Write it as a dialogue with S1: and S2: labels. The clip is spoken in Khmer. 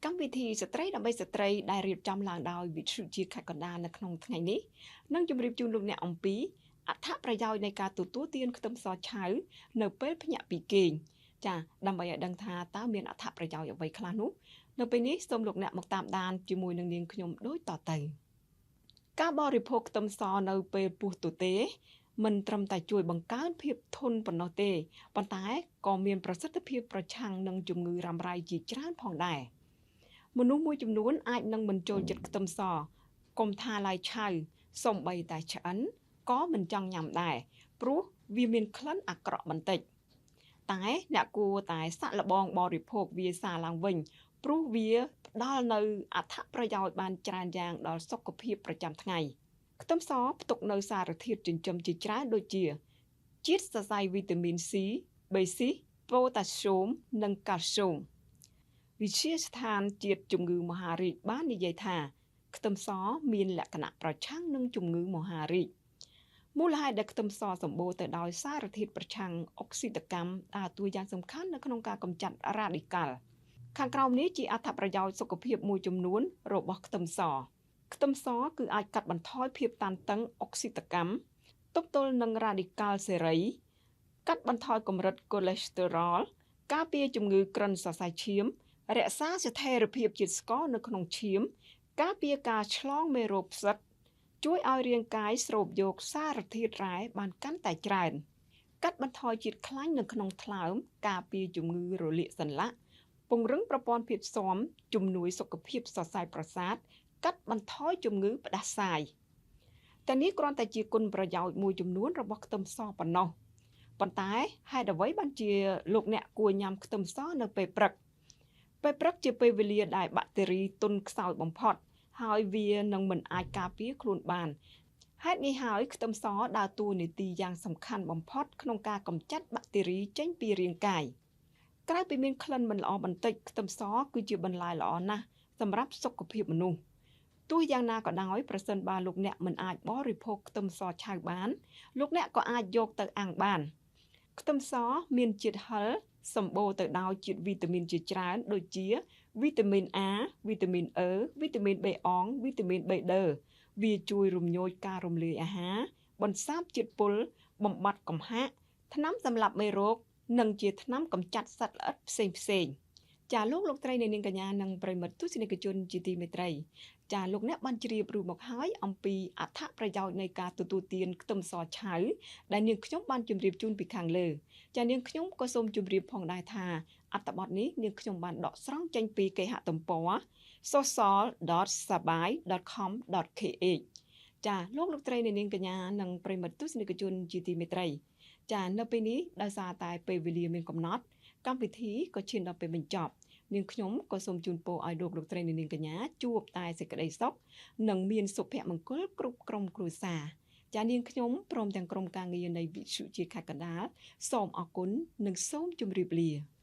S1: កម្មវិធីស្ត្រីដើម្បីស្ត្រីដែលរៀបចំឡើងដោយវិទ្យុជាខេត្តកណ្ដាលនៅក្នុងថ្ងៃនេះនឹងជម្រាបជូនលោកអ្នកអំពីអត្ថប្រយោជន៍នៃការទទួលទានខ្ទឹមសឆៅនៅពេលភ្ញាក់ពីគេងចាដើម្បីឲ្យដឹងថាតើមានអត្ថប្រយោជន៍អ្វីខ្លះនោះនៅពេលនេះសូមលោកអ្នកមកតាមដានជាមួយនឹងនាងខ្ញុំដូចតទៅការបរិភោគខ្ទឹមសនៅពេលពោះទទេមិនត្រឹមតែជួយបង្កើនភាពធន់ប៉ុណ្ណោះទេប៉ុន្តែក៏មានប្រសិទ្ធភាពប្រឆាំងនឹងជំងឺរ៉ាំរ៉ៃជាច្រើនផងដែរមនុស្សមួយចំនួនអាចនឹងមិនចូលចិត្តខ្ទឹមសកុំថាឡើយឆៅសូម្បីតែឆ្អិនក៏មិនចង់ញ៉ាំដែរព្រោះវាមានក្លិនអាក្រក់បន្តិចតែអ្នកគួរតែសាក់លបងបរិភោគវាសារឡើងវិញព្រោះវាផ្ដល់នូវអត្ថប្រយោជន៍បានច្រើនយ៉ាងដល់សុខភាពប្រចាំថ្ងៃខ្ទឹមសផ្ទុកនូវសារធាតុចិញ្ចឹមជាច្រើនដូចជាជាតិសរសៃវីតាមីន C B6 ប៉ូតាស្យូមនិងកាល់ស្យូមវិទ្យាស្ថានជាតិជំងឺមហារីកបាននិយាយថាខ្ទឹមសមានលក្ខណៈប្រឆាំងនឹងជំងឺមហារីកមូលហេតុដែលខ្ទឹមសសម្បូរទៅដោយសារធាតុប្រឆាំងអុកស៊ីតកម្មដើរតួយ៉ាងសំខាន់នៅក្នុងការកម្ចាត់រ៉ាឌីកាល់ខាងក្រោមនេះជាអត្ថប្រយោជន៍សុខភាពមួយចំនួនរបស់ខ្ទឹមសខ្ទឹមសគឺអាចកាត់បន្ថយភាពតានតឹងអុកស៊ីតកម្មទប់ទល់នឹងរ៉ាឌីកាល់សេរីកាត់បន្ថយកម្រិតកូលេស្តេរ៉ុលការពារជំងឺក្រិនសរសៃឈាមរក្សាស្ថិរភាពជាតិស្ករនៅក្នុងឈាមការពារការឆ្លងមេរោគផ្សិតជួយឲ្យរាងកាយស្រូបយកសារធាតុរ៉ែបានកាន់តែច្រើនកាត់បន្ថយជាតិខ្លាញ់នៅក្នុងថ្លើមការពារជំងឺរលាកសន្លាក់ពង្រឹងប្រព័ន្ធភាពស៊ាំជំនួយសុខភាពសរសៃប្រសាទកាត់បន្ថយជំងឺផ្ដាសាយតែនេះគ្រាន់តែជាគុណប្រយោជន៍មួយចំនួនរបស់ខ្ទឹមសប៉ុណ្ណោះប៉ុន្តែហេតុអ្វីបានជាលោកអ្នកគួរញ៉ាំខ្ទឹមសនៅពេលព្រឹកពេលព្រឹកជាពេលវេលាដែលបាក់តេរីទន់ខ្សោយបំផុតហើយវានឹងមិនអាចការពារខ្លួនបានហេតុនេះហើយខ្ទឹមសដើរតួនាទីយ៉ាងសំខាន់បំផុតក្នុងការកម្ចាត់បាក់តេរីចេញពីរាងកាយក្រៅពីមានក្លិនមិនល្អបន្តិចខ្ទឹមសគឺជាបន្លែល្អណាស់សម្រាប់សុខភាពមនុស្សទោះយ៉ាងណាក៏ដោយប្រសិនបើលោកអ្នកមិនអាចបរិភោគខ្ទឹមសឆៅបានលោកអ្នកក៏អាចយកទៅអាំងបានខ្ទឹមសមានជាតិហឹរសម្បូរទៅដោយជាតិវីតាមីនជាច្រើនដូចជាវីតាមីន A វីតាមីន E វីតាមីន B អងវីតាមីន B2 វាជួយរំញោចការរំលាយអាហារបន្សាបជាតិពុលបំបត្តិកំហាកថ្នាំសម្លាប់មេរោគនិងជាថ្នាំកម្ចាត់សត្វល្អិតផ្សេងៗចាលោកលោកត្រីនៅនាងកញ្ញានិងប្រិមិត្តទស្សនិកជនជាទីមេត្រីចាលោកអ្នកបានជ្រាបរួចមកហើយអំពីអត្ថប្រយោជន៍នៃការទទួលទានខ្ទឹមសឆៅដែលនាងខ្ញុំបានជម្រាបជូនពីខាងលើចានាងខ្ញុំក៏សូមជម្រាបផងដែរថាអត្ថបទនេះនាងខ្ញុំបានដកស្រង់ចេញពីគេហទំព័រ social.sabai.com.kh ចាលោកលោកត្រីនៅនាងកញ្ញានិងប្រិមិត្តទស្សនិកជនជាទីមេត្រីចានៅពេលនេះដោយសារតែពេលវេលាមានកំណត់កម្មវិធីក៏ឈានដល់ពេលបញ្ចប់នាងខ្ញុំក៏សូមជូនពរឲ្យលោកលោកត្រីនិងនាងកញ្ញាជួបតែសេចក្តីសុខនិងមានសុភមង្គលគ្រប់ក្រុមគ្រួសារចានាងខ្ញុំព្រមទាំងក្រុមការងារនៃវិទ្យុជាខេត្តកណ្ដាលសូមអរគុណនិងសូមជម្រាបលា។